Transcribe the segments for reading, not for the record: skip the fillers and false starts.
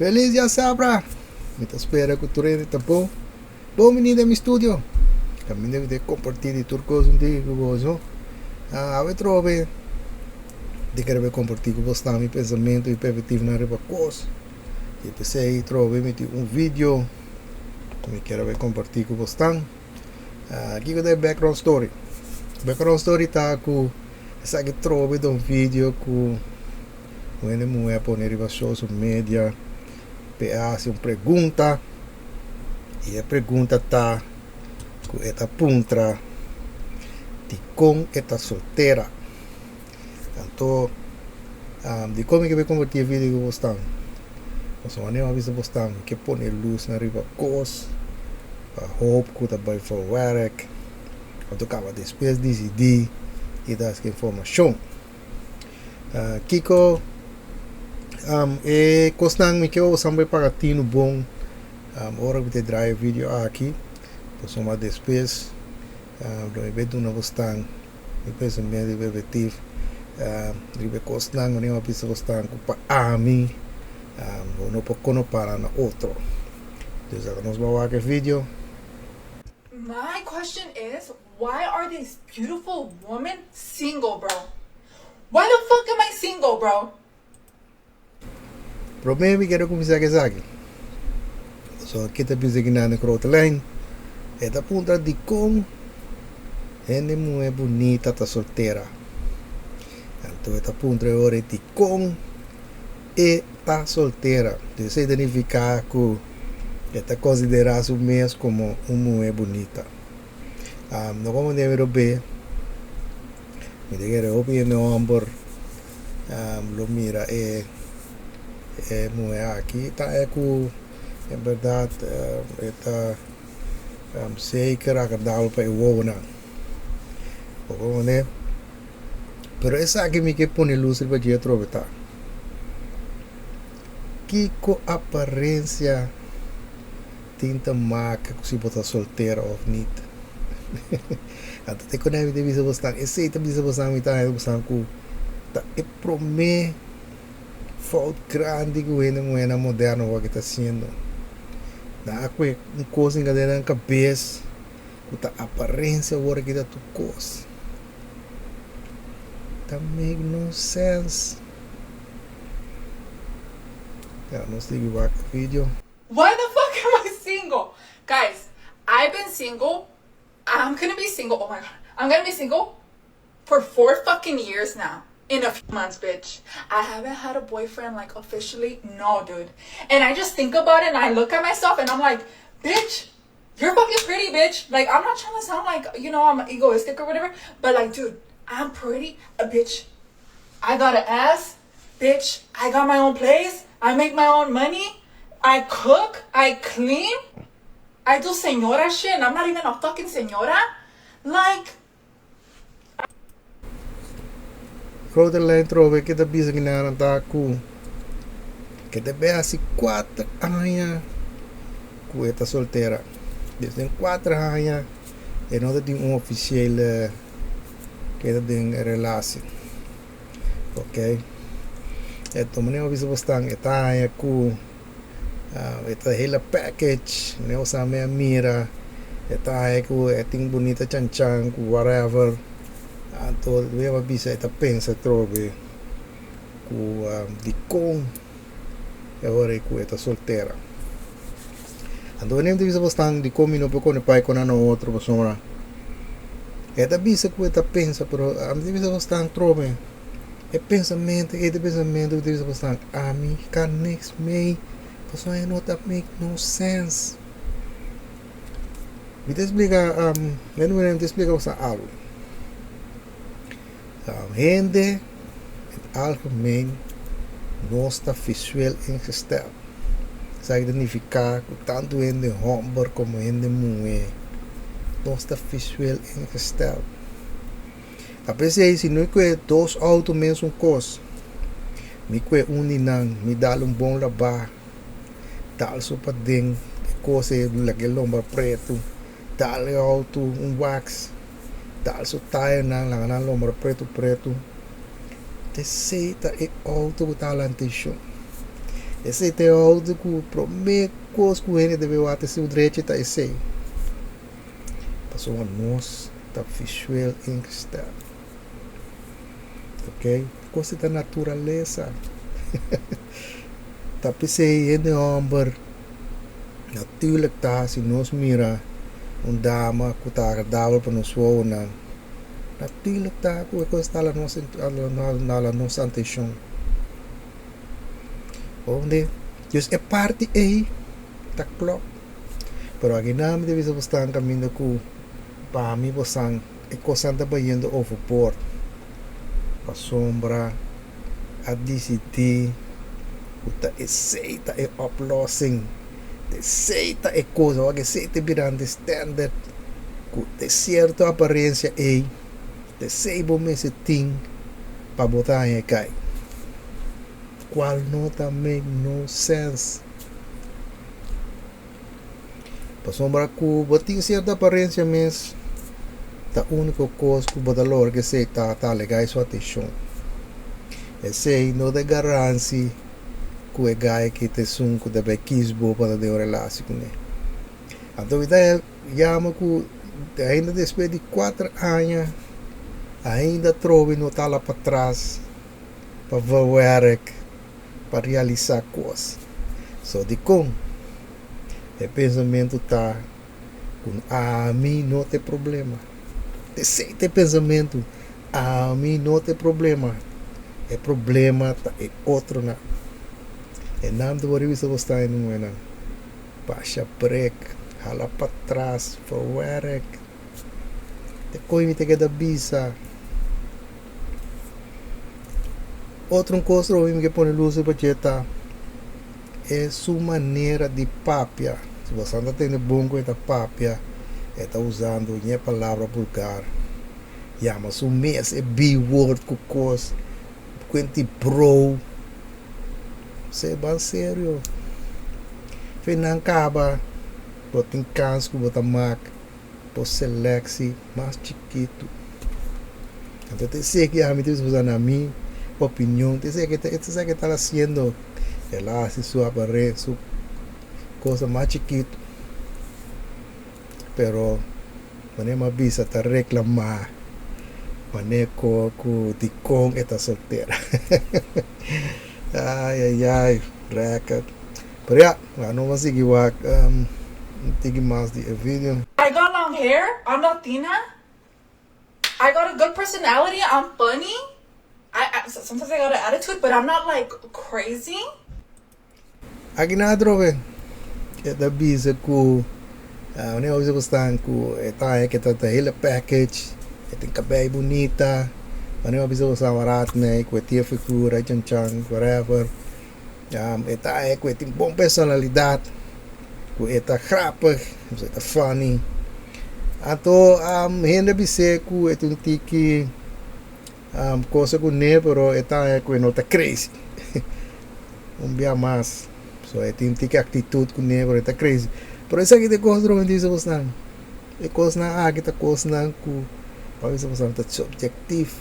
Feliz djasabra! Mi ta spera ku tur hende ta bon. Bon bini den mi studio. Kaminda mi ta kompartí di tur kos un tiki ku boso. Awe trobe di kere bai kompartí ku bosnan mi pensamentu i perspektivanan riba kos. I p'esei trobe mi tin un video ku mi kere bai kompartí ku bosnan. Kiko ta e background story? Background story ta ku esaki trobe ta un video ku Un hende muhé a pone riba social media p'e a hasi un pregunta i e pregunta ta ku e ta puntra dikon e ta soltera. Anto dikon mi ke bai kompartí e video ku bosnan? Pasobra manera mi a bisa bosnan mi ke pone lusnan riba kos pa hoop ku ta bai for wèrk anto kaba despues disidí i ta haski informashon. Kiko e kosnan mi ke usa pa paga tinu bon ora ku ta draai e video aki pasobra despues lo mi bai duna bosnan mi pensamentu i perspektif riba e kosnan ku mi a bisa bosnan ku pa ami bo no por kono para na otro. Dus aka nos bai wak e video. My question is Why are these beautiful women single bro? Why the fuck am I single bro? Promé mi kere kuminsá ku esaki. So aki ta bisa ki nan den grote lijn. E ta puntra dikon hende muhé bunita ta soltera. Anto e ta puntra e ora dikon e ta soltera. Esei ta nifiká ku e ta konsiderá su mes komo un muhé bunita. No como debe lo be, mi ta kere hopi hende homber lo mira e e muhe aki ta e ku en berdad e ta zeker agradabel pa e wowonan. Bo comprende? Pero esaki mi ke pone lus riba dje atrobe ta, kiko aparencia Tin ta maka ku si bo ta soltero òf nit. Anto te konai mi ta bisa bosnan, esei ta bisa bosnan mi ta haña bosnan ku ta e promé fout grandi ku hende muhénan moderno awor ta hasiendo. Nan a kue un kos den nan kabes ku ta aparensia awor aki ta tur kos. Ta make no sense. Ya nos sigui wak e video. Why the fuck am I single? Guys, I've been single, I'm gonna be single, oh my god, I'm gonna be single for four fucking years now in a few months, bitch. I haven't had a boyfriend like officially, no, dude. And I just think about it and I look at myself and I'm like, bitch, you're fucking pretty, bitch. Like, I'm not trying to sound like, you know, I'm egoistic or whatever, but like, dude, I'm pretty, a bitch. I got an ass, bitch. I got my own place. I make my own money. I cook. I clean. I do señora shit and I'm not even a fucking señora. Like, Grote lijn trobe ke ta bisa ki nan ta ku ke ta be hasi kuater aña ku e ta soltera. Dus den kuater aña e no ta tin un ofisiele ke ta den relatie. Ok. E tuma ne bisa bosnan e ta haña ku e ta hele package ne bosan me a mira e ta haña ku e tin bunita chanchan ku whatever anto mi a bisa e ta pensa atrobe ku dikon e ora ku e ta soltera. Anto mi ta bisa bosnan dikon mi no por kone pai ku nan otro pasobra e ta bisa ku e ta pensa pero ami ta bisa bosnan atrobe e pensamentu e ta pensamentu ku ta bisa bosnan ami ka niks mei pasobra e no ta make no sense. Mi ta splika mi ta splika bosnan algu. Hende in algemeen nos ta visueel ingesteld. Esaki ta nifiká ku tantu hende hòmber komo hende muhé nos ta visueel ingesteld. Ta p'esei si no kue dos outo mesun kos, mi kue un di nan, mi dal un bon labá, dal su paden, e kos ei laga e lomba pretu, dal e outo un wax. Dal su tayonan laga nan lombra pretu pretu. Esey ta e auto ku ta hala atenshon. Esei ta e outo ku promé kos ku hende debe wak si un drechi ta esei. Pasobra nos ta visueel ingesteld. Ok, kos ta naturalesa. Ta p'esei hende hòmber natuurlijk ta si nos mira un dama ku ta agradabel pa nos wowonan, natuurlijk ta ku e kos ta hala nos hala nos atenshon. Onde dus e parti ei ta klòp. Pero akinan mi ta bisa bo stan kaminda ku pa mi bo san e kosnan ta bayendo overboord pasobra a disidí ku ta esei ta e oplossing, ta esei ta e kos, awor esei ta birando e standard ku ta e sierto aparensia ei, ta esei bo mester tin pa bo ta haña e kai, kual no ta make no sense. Pasobra ku bo tin sierto aparensia mes, ta úniko kos ku bo ta logra ku esei ta ta alegá su atenshon. Esei no ta e garansi ku e gai aki ta esun ku ta bai kis bo pa ta den un relasi kuné. Anto mi ta yama ku ainda despues di kuater aña ainda atrobe no ta hala patras pa verwerk. Pa realisá kos. So dikon e pensamentu ta ku ami no ta e problema? Esei ta e pensamentu, ami no ta e problema, e problema ta e otronan. E nan ta por revista bo sta e muhénan. Basha brek, hala patras, verwerk. Te koe mi ta keda bisa. Otro un kos trobe mi ke pone lus riba dje ta e su manera di papia. Si bo sa ta tende bon ku e ta papia, e ta usando ñe palabra vulgar. Yama su mes e B-word ku kos, kuenti bro. Se ban serio. Fe nan kaba bo tin kans ku bo ta mak. Bo seleksi mas chikitu. Anto ta esei ki ami ta bisa na mi opinion, ta esei ta esei ke ta hasiendo. El a hasi su apare su cosa mas chikitu. Pero manera mi a bisa ta reclama manera ku ku dikon e ta soltera. Ay ay ay record. Pero ya, no bo sigui wak un tiki mas di e video. I got long hair, I'm Latina, I got a good personality, I'm funny, I sometimes I got an attitude but I'm not like crazy. Aki na atrobe e ta bisa ku wanneer bo bisa ku stan ku e ta haña ke ta ta hele package, e tin kabei bunita, wanneer bo bisa ku stan warat nei ku e tin e figura chan chan whatever. E ta haña ku e tin bon personalidat, ku e ta grappig, e ta funny. Anto hende a bis'é ku e tin un tiki cosa kuné, pero e ta haña ku e no ta crazy. Un bia mas, so e tin un tiki aktitut kuné, pero e ta crazy. Pero esaki ta e kos ku mi ta bisa bosnan, e kosnan aki ta kosnan ku pa bisa bosnan ta subjectief.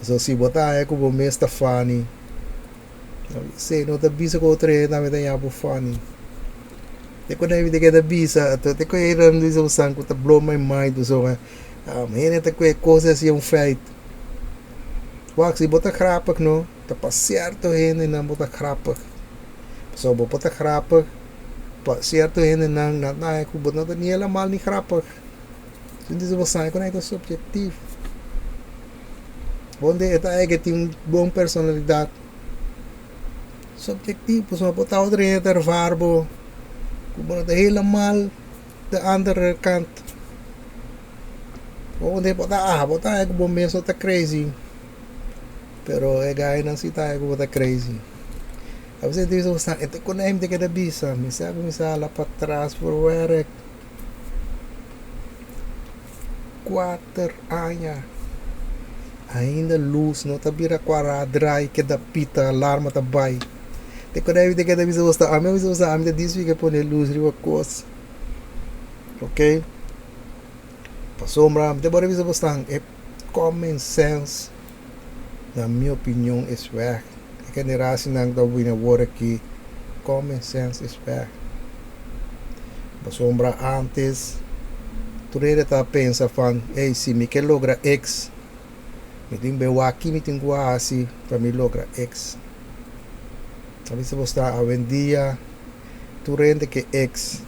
So si bo ta haña ku bo mes ta funny. Si no ta bisa ku otro hende tambe ta yapu funny. Te ku David ta keda bisa, te ku hende bisa un ku ta blow my mind pasobra hende ta kue kos asi un feit. Wak si bo ta grappig no, ta pa sierto hendenan bo ta grappig. Pasobra bo por ta grappig pa sierto hendenan nan ta haña ku bo no ta ni helemaal ni grappig. Entonces bo sa ku nan ta subjectief. Bon den e ta e ke tin un bon personalidat subjektief pasobra bo ta otro hende ta ervaar bo ku bo no ta helemaal de andere kant. Bon den bo ta ah bo ta haña ku bo mes no ta crazy pero e gainan si ta haña ku bo ta crazy. Aves e ta bisa bo sa e ta ku hende ke ta bisa mi sa kuminsá hala patras for wèrk. Kuater aña ainda lus no ta bira kuará drai keda pita alarma ta bai te ku David ta keda bisa bo sta ami a bisa bo sta ami ta disfi ke pone lus riba kos ok pasobra mi ta bora bisa bo stan e common sense na mi opinion is weg. Generatie nan ku bini awor aki, common sense is back. Pasobra antes, tur hende ta pensa van, hey, si mi ke logra X, mi tin ku aki, mi tin ku hasi pa mi logra X. Sabi si bo ta awendia, tur hende ke X,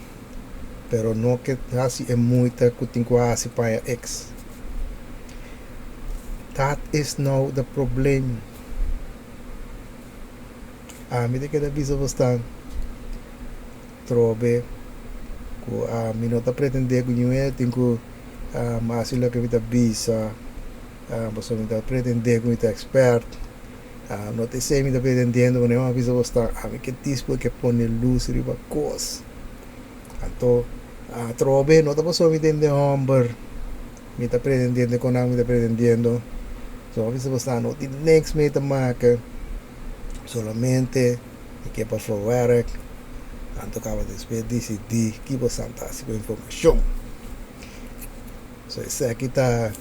pero no ke hasi e moeite ku tin ku hasi pa X. That is now the problem. Ah, mi ta keda bisa bo trobe ku mi no ta pretendé ku ningun tin ku hasi loke mi ta bisa, pasobra mi ta pretendé ku mi ta expert. No ta esei mi ta pretendiendo, pero mi a bisa bo ami ke dispo ke pone lus riba kos. Anto, trobe no ta pasobra mi ta hende hòmber, mi ta pretendiendo ku nan mi ta pretendiendo. So, mi a bisa bo no tin niks mee te maken. Solamente mi ke pa verwerk. Anto kaba despues disidí kiko ta hasi ku informashon. So, esaki ta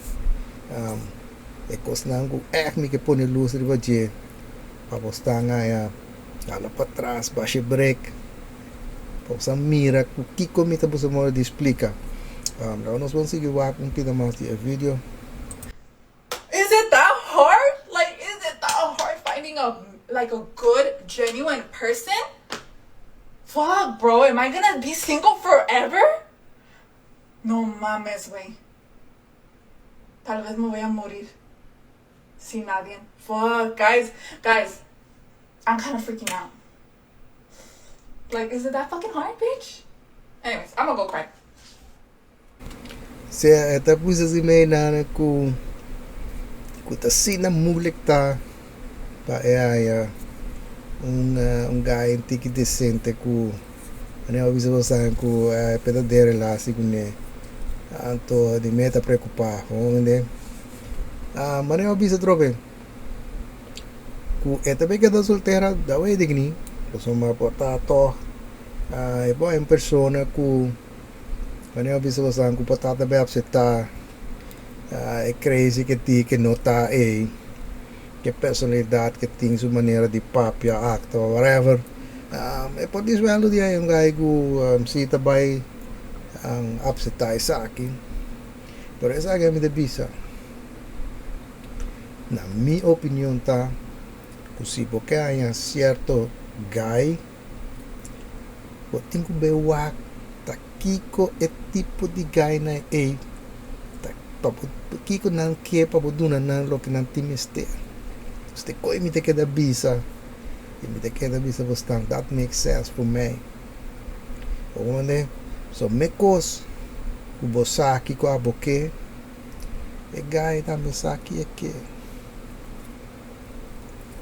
e kosnan ku echt mi ke pone lus riba dje pa bo aya hala patras, basha brek, pa bo mira ku kiko mi ta busca di splika. Awor nos ta bai sigui wak un pida mas di e video. Is it that hard? Like, is it that hard finding a like a good, genuine person? Fuck, bro. Am I gonna be single forever? No mames, güey. Tal vez me voy a morir sin nadie. Fuck, guys, guys. I'm kind of freaking out. Like, is it that fucking hard, bitch? Anyways, I'm gonna go cry. Sea, e ta puse asina na ku ta asina moeilijk ta pa e haya un guy tiki decente ku ne bisa bo ku berdadero relatie kuné. Anto di mi ta preokupá, ne? Ah, ma ne bisa trobe. Ku e tambe keda soltera, dat weet ik niet. Pasobra por ta toch e por un persona ku wanneer bisa bo ku por ta tambe aseptá e crazy ku tin ku no ta e ke personalidat ku tin su manera di papia, actua, whatever. E por disweldo di un guy ku si ta bai aseptá esaki. Pero esaki mi ta bisa. Na mi opinion ta ku si bo ke haña sierto guy, bo tin ku bai wak ta kiko e tipo di guy nan ei ta pa kiko nan ke pa bo duna nan loke nan tin mester. Este kos mi ta keda bisa i mi ta keda bisa bo that makes sense for me. Bo so me kos ku bo sa kiko abo ke, e guy tambe sa ki e ke.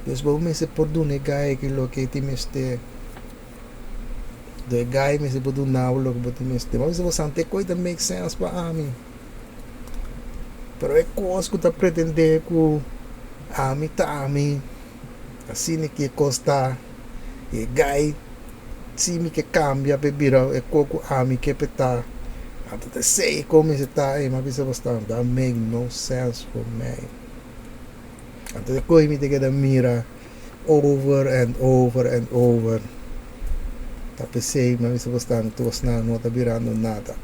Dus bo mester por duna e guy ki loke e tin mester. E guy mester por duna bo loke bo tin mester. Ma bisa bo te kos ta make sense pa ami. Pero e kos ku ta pretendé ku ami ta ami, asina ki e kos ta, e guy si mi ke kambia pa bira e kos ku ami ke pa ta. Anto ta esei kon mester ta ei, mi a bisa bo that make no sense for me. Anto e kos mi ta keda mira over and over and over. Ta p'esei mi a bisa bo kosnan no ta birando nada.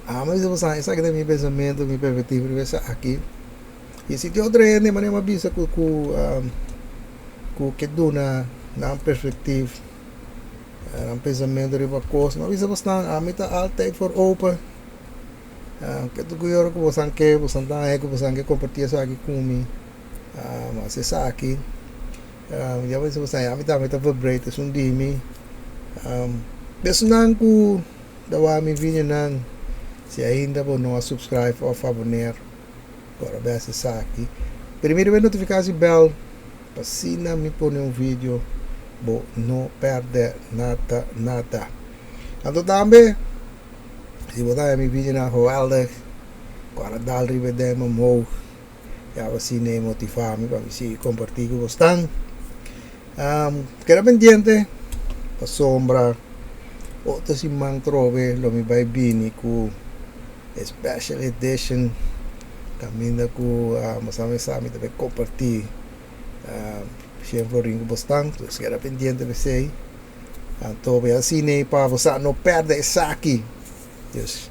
Ah, mi a bisa bo esaki ta mi pensamentu, mi perspektiva riba esaki. I si tin otro hende manera mi a bisa ku ke duna nan perspektiva, nan pensamentu riba kos, mi a bisa bo ami ta altijd voor open. Ke tur ora ku bo ke, bo ta haña ku bo ke kompartí esaki ku mi, hasi esaki. Ya bo bisa ami tambe ta verbreed esun di mi. Personanan ku ta wak mi videonan, si ainda bo no a subscribe òf aboneer, kòrda bai hasi esaki. Primero bai notifikashon bell pa asina mi pone un video bo no pèrdè nada nada. Anto tambe si bo ta haña mi videonan geweldig, kòrda dal riba e duim omhoog. Ya asina e motivá mi pa mi sigui kompartí ku bosnan. Keda pendiente pasobra otro siman trobe lo mi bai bini ku special edition kaminda ku bo sa mi ta bai kompartí. 100 florin ku bo stan, dus keda pendiente pa esei. Anto bo asina pa bo sa no pèrdè esaki. Dus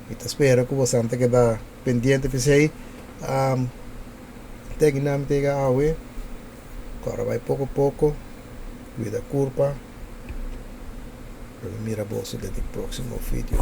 mi ta spera ku bo ta keda pendiente pa esei. Te akinan mi ta yega awe. Kòrda bai poko poko, kuida kurpa. Lo mi mira boso den e próksimo video.